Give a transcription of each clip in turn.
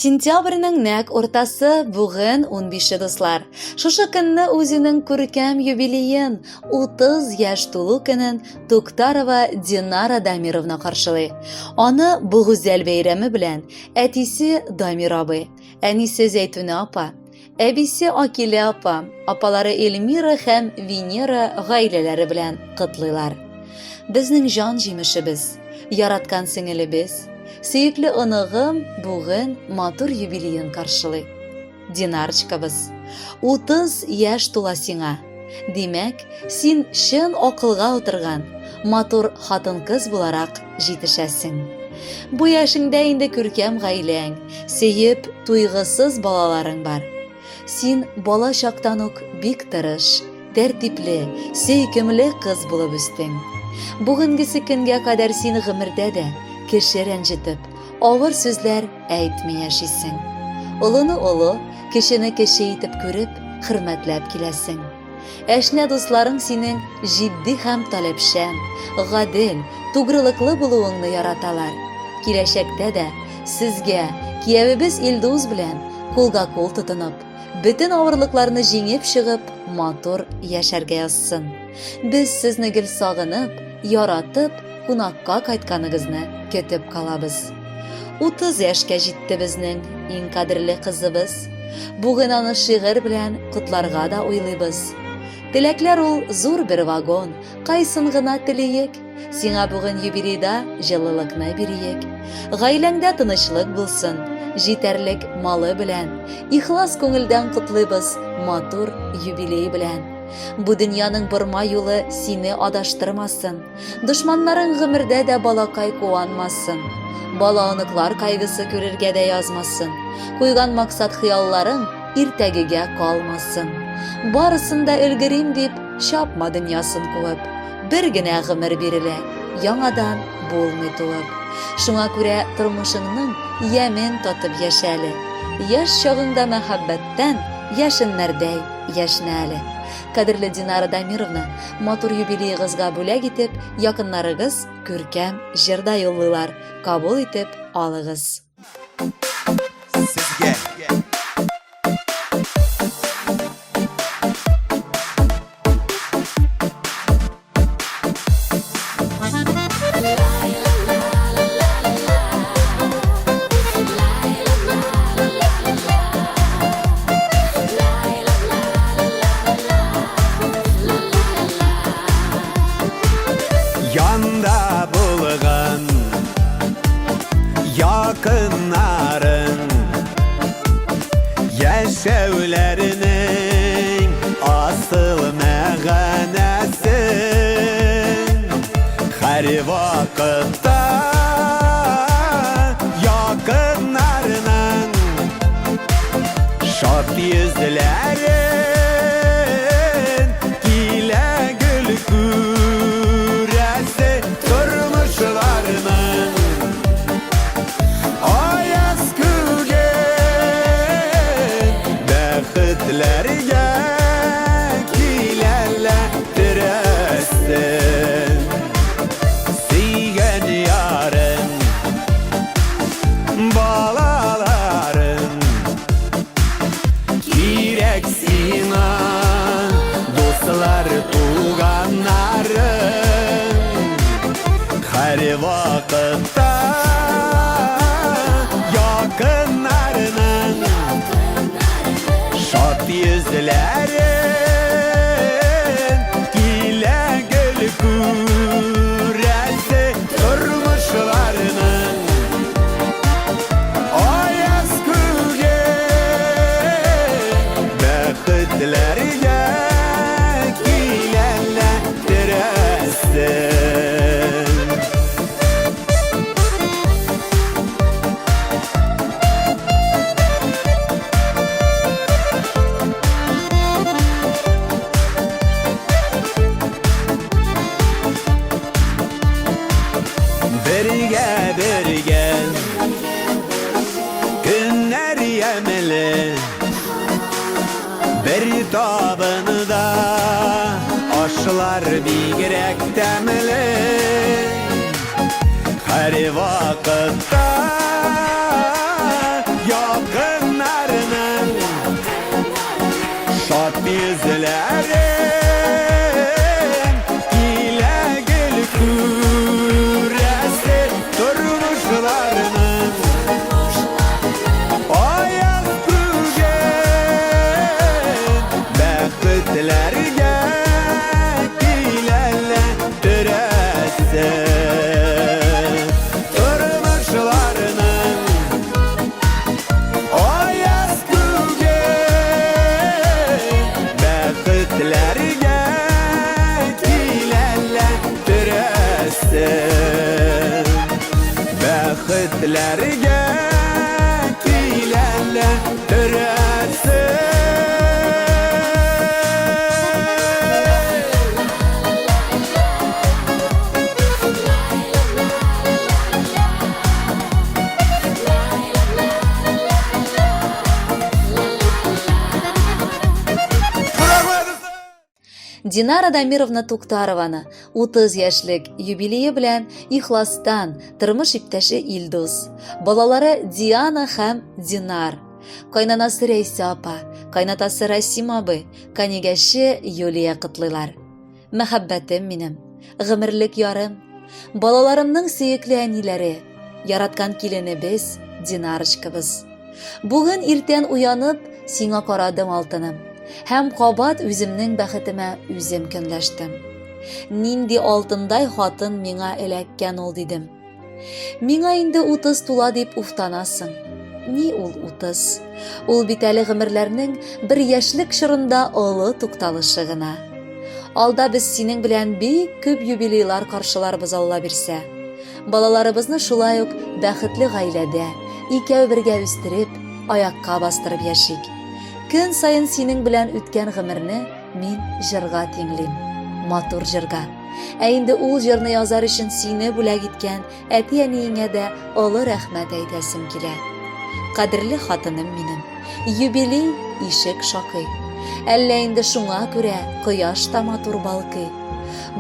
Сентябрьнең нәкъ уртасы, бүген 15-е, дуслар. Шушы көнне үзенең күркәм юбилеен, 30 яшь тулу көнен Туктарова Динара Дамировна каршылый. Аны бу гүзәл бәйрәме белән әтисе Дамир абый, әнисе Зәйтүнә апа, әбисе Акилә апа, апалары Эльмира һәм Венера гаиләләре белән котлыйлар. Безнең җан җимешебез, яраткан сеңелебез, сөекле оныгым бүген матур юбилеен каршылый. Динарочкабыз, 30 яшь тула сиңа. Димәк, син чын акылга утырган, матур хатын-кыз буларак җитешәсең. Бу яшеңдә инде күркәм гаиләң, сөеп, туйгысыз балаларың бар. Син бала чактан ук бик тырыш, тәртипле, сөйкемле кыз булып үстең. Бүгенгесе көнгә кадәр син гомердә дә кеше рәнҗетеп, авыр сүзләр әйтми яшисең. Олыны олы, кечене кече итеп күреп, хөрмәтләп киләсең. Әшнә дусларың синең җитди һәм таләпчән, гадел, тугрылыклы булуыңны яраталар. Киләчәктә дә сезгә, киявебез Илдус белән кулга-кул тотынып, бөтен авырлыкларны җиңеп чыгып, матур яшәргә язсын. Без сезне гел сагынып, яратып, кунакка кайтканыгызны көтеп калабыз. 30 яшькә җитте безнең иң кадерле кызыбыз. Бүген аны шигырь белән котларга да уйлыйбыз. Теләкләр ул зур бер вагон, кайсын гына телиек. Сиңа бүген юбилейда җылылыкны бириек. Гаиләңдә тынычлык булсын, җитәрлек малы белән. Ихлас күңелдән котлыйбыз матур юбилей белән. Бу дөньяның борма юлы сине адаштырмасын. Дошманнарың гомердә дә балакай куанмасын. Бала-оныклар кайгысы күрергә дә язмасын. Куйган максат-хыялларың иртәгегә калмасын. Барысын да өлгерим дип, чапма дөньясын куып. Бер генә гомер бирелә, яңадан булмый туып. Шуңа күрә тормышыңның ямен татып яшә әле. Яшь чагыңда мәхәббәттән яшеннәрдәй яшьнә әле. Кадерле Динара Дамировна, матур юбилеегызга бүләк итеп, якыннарыгыз күркәм җыр да юллыйлар. Кабул итеп алыгыз. Сезгә. Янда булган якыннарың Яшәүләренең асыл мәгънәсен Һәр вакытта якыннарының Шат йөзләрен килә гөл күрәсе тормышларының Аяз күген бәхетләргә киләләр терәсен. Сөйгән ярың, балаларың кирәк сиңа, дуслар, туганнарың. Һәр вакытта якыннарының шат йөзләрен килә гел күрәсе тормышларының аяз күге бәхетләргә киләләр терәсен. Бергә, бергә Көннәр ямьле Бер табында ашлар бигрәк тәмле. Һәр вакытта. Шат йөзләрен килә гел күрәсе тормышларның аяз күген бәхетләргә киләләр төрәсе тормышларның Аяз күген бәхетләргә киләләр төрәсе. Бәхетләргә киләләр төрәсе. Динара Дамировна Туктарованы 30 яшьлек юбилее белән ихластан тормыш иптәше Илдус, балалары Диана һәм Динар, кайнанасы Рәйсә апа, кайнатасы Расим абый, канигәше Юлия котлыйлар. Мәхәббәтем минем, гомерлек ярым, балаларымның сөекле әниләре, яраткан киленебез, Динарочкабыз. Бүген иртән уянып, сиңа карадым, алтыным, һәм кабат үземнең бәхетемә үзем көнләштем. Нинди алтындай хатын миңа эләккән ул, дидем. Миңа инде 30 тула дип уфтанасың. Ни ул 30? Ул бит әле гомерләрнең бер яшьлек чорында олы тукталышы гына. Алда без синең белән бик күп юбилейлар каршыларбыз, Алла бирсә. Балаларыбызны шулай ук бәхетле гаиләдә, икәү бергә үстереп, аякка бастырып яшик. Көн саен синең белән үткән гомерне мин җырга тиңлим. Матур җырга. Ә инде ул җырны язар өчен сине бүләк иткән әти-әниеңә дә олы рәхмәт әйтәсем килә. Кадерле хатыным минем, юбилей ишек шакый. Әллә инде шуңа күрә кояш та матур балкый.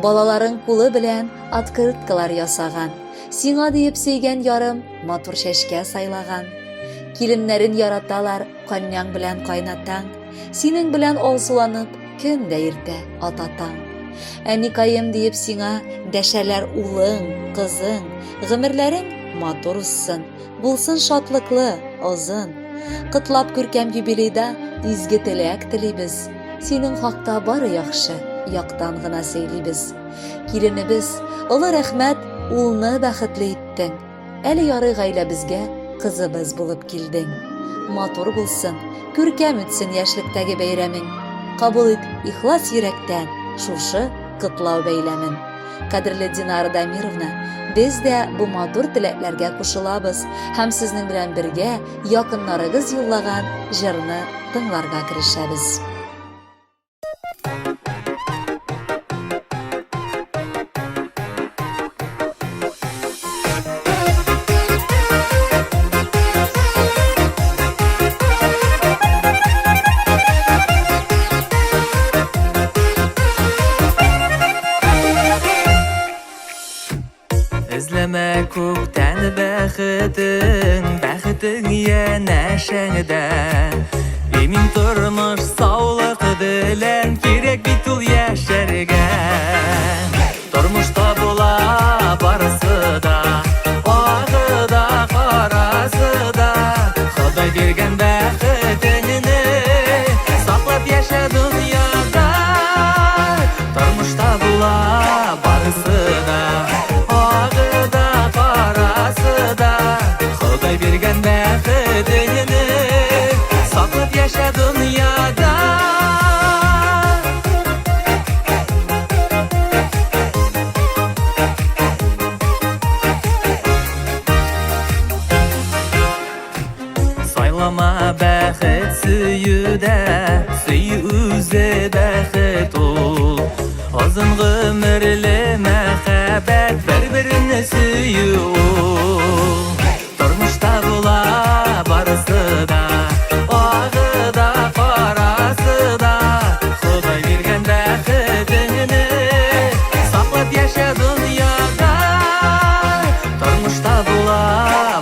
Балаларың кулы белән открыткалар ясаган. Сиңа диеп сөйгән ярым матур чәчкә сайлаган. Киленнәрен яраталар кайняң белән кайнатаң. Синең белән алсуланып, көн дә иртә ата таң. Әникаем диеп сиңа дәшәләр улың, кызың. Гомерләрең матур узсын, булсын шатлыклы, озын. Котлап күркәм юбилейда изге теләк телибез. Синең хакта бары яхшы яктан гына сөйлибез. Киленебез, олы рәхмәт, улны бәхетле иттең. Әле ярый гаиләбезгә кызыбыз булып килдең. Матур булсын, күркәм үтсен яшьлектәге бәйрәмең. Кабул ит ихлас йөрәктән шушы котлау бәйләмен. Кадерле Динара Дамировна, без дә бу матур теләкләргә кушылабыз һәм сезнең белән бергә якыннарыгыз юллаган җырны тыңларга керешәбез. Эзләмә күктән бәхетең, бәхетең янәшәңдә. Имин тормыш, саулык белән кирәк бит ул яшәргә. Тормышта була барысы да, агы да, карасы да. Ходай биргән бәхетеңне саклап яшә дөньяда. Тормышта була барысы да, агы да, карасы да. Ходай биргән бәхетеңне саклап яшә дөньяда. Сайлама бәхет сөюдә, сөю үзе бәхет ул. Озын гомерле мәхәббәт, бер-береңне сөю ул. Тормышта була барысы да, агы да, карасы да. Ходай биргән бәхетеңне саклап яшә дөньяда. Тормышта була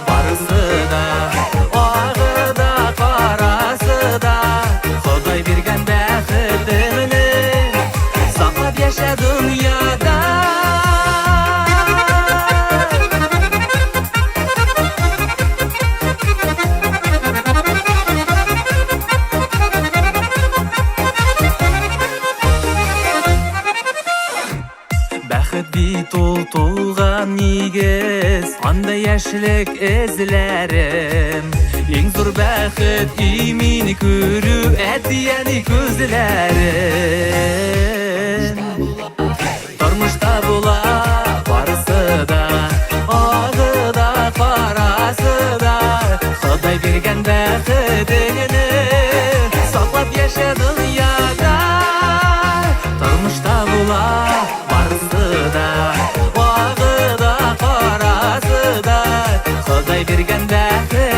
барысы да, агы да, карасы да. Ходай биргән бәхетеңне. Анда яшьлек эзләрем. Иң зур бәхет имин күрү әти-әни күзләрен. Тормышта була барысы да, агы да, карасы да. Ходай биргән бәхетеңне саклап яшә дөньяда. Тормышта була барысы да, агы да, карасы да. Ходай биргән бәхет.